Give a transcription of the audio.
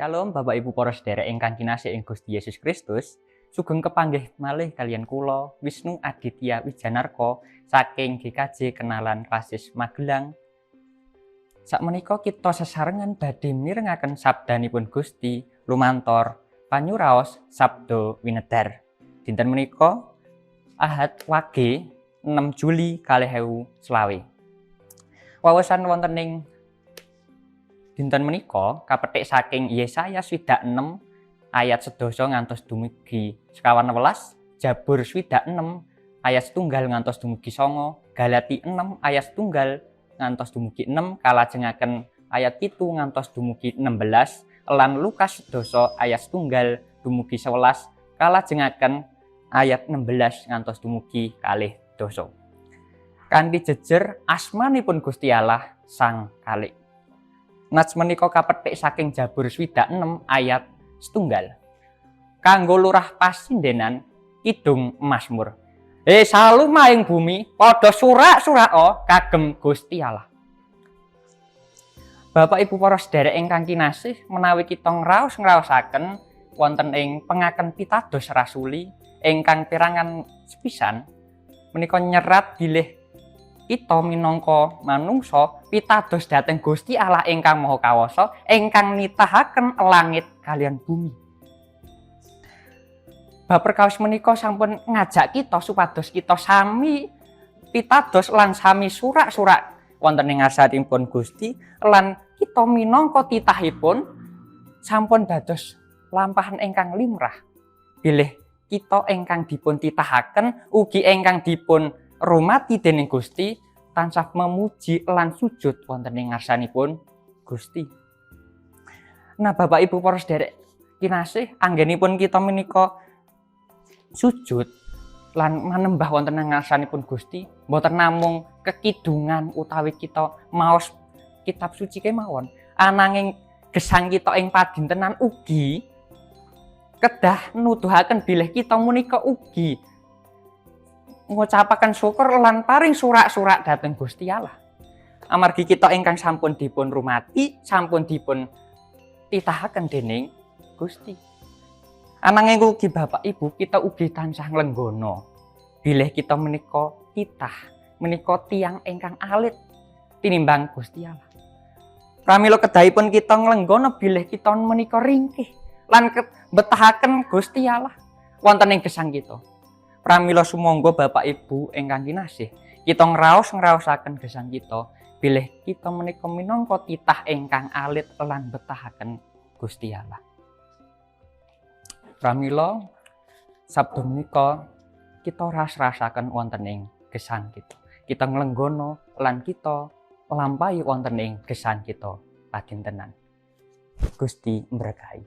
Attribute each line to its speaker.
Speaker 1: Shalom Bapak Ibu para sedherek ingkang kinasih ing Gusti Yesus Kristus. Sugeng kepanggih malih kaliyan kula Wisnu Aditya Wijanarko saking GKJ Kenalan Klasis Magelang. Sakmenika kita sesarengan badhe mirengaken sabdanipun Gusti lumantar panyuraos Sabda Winedar. Dinten menika Ahad Wage 6 Juli 2025. Wawasan wonten ing dinten menika kapetik saking Yesaya 66 ayat 10 ngantos dumugi 19, Jabur 66 ayat 1 ngantos dumugi 9, Galati 6 ayat 1 ngantos dumugi 6, kalajengaken ayat 7 ngantos dumugi 16, lan Lukas 10 ayat 1 dumugi 11, kalajengaken ayat 16 ngantos dumugi 12. Kanthi jejer asmanipun Gusti Allah Sang Khalik. Nats menika kapetik saking Jabur 66 ayat 1. Kanggo lurah pasindenan kidung Mazmur. He salumahing bumi padha surak-suraka kagem Gusti Allah. Bapak Ibu para sedherek ingkang kinasih, menawi kita ngraos-ngraosaken wonten ing pengaken pitados rasuli ingkang perangan sepisan menika nyerat bilih kita minangka manungsa pitados dhateng Gusti Allah ingkang Maha Kawasa ingkang nitahaken langit kaliyan bumi. Bab perkawis menika sampun ngajak kita supados kita sami pitados lan sami surak-surak wonten ing ngarsanipun Gusti, lan kita minangka titahipun sampun dados lampahan ingkang limrah bilih kita ingkang dipun titahaken ugi ingkang dipun rumati dening Gusti tansah memuji lan sujud wonten ing ngarsanipun Gusti. Nah, Bapak Ibu para sedherek kinasih, anggenipun kita menika sujud lan manembah wonten ing ngarsanipun Gusti, mboten namung kekidungan utawi kita maos kitab suci kemawon, ananging gesang kita ing padintenan ugi kedah nuduhaken bilih kita menika ugi ngucapaken syukur lan paring surak-surak dhateng Gusti Allah. Amargi kita ingkang sampun dipun rumati, sampun dipun titahaken dening Gusti. Ananging ugi, Bapak Ibu, kita ugi tansah nglenggana bilih kita menika titah, menika tiyang ingkang alit tinimbang Gusti Allah. Pramila kedahipun kita nglenggana bilih kita menika ringkih lan betahaken Gusti Allah wonten ing gesang kita. Pramila sumangga, Bapak Ibu ingkang kinasih, kita ngraos-ngraosaken gesang kita bilih kita menika minangka titah ingkang alit lan betahaken Gusti Allah. Pramila sabda menika kita ras-rasaken wonten ing gesang kita. Kita nglenggana lan kita lampahi wonten ing gesang kita padintenan. Gusti mberkahi.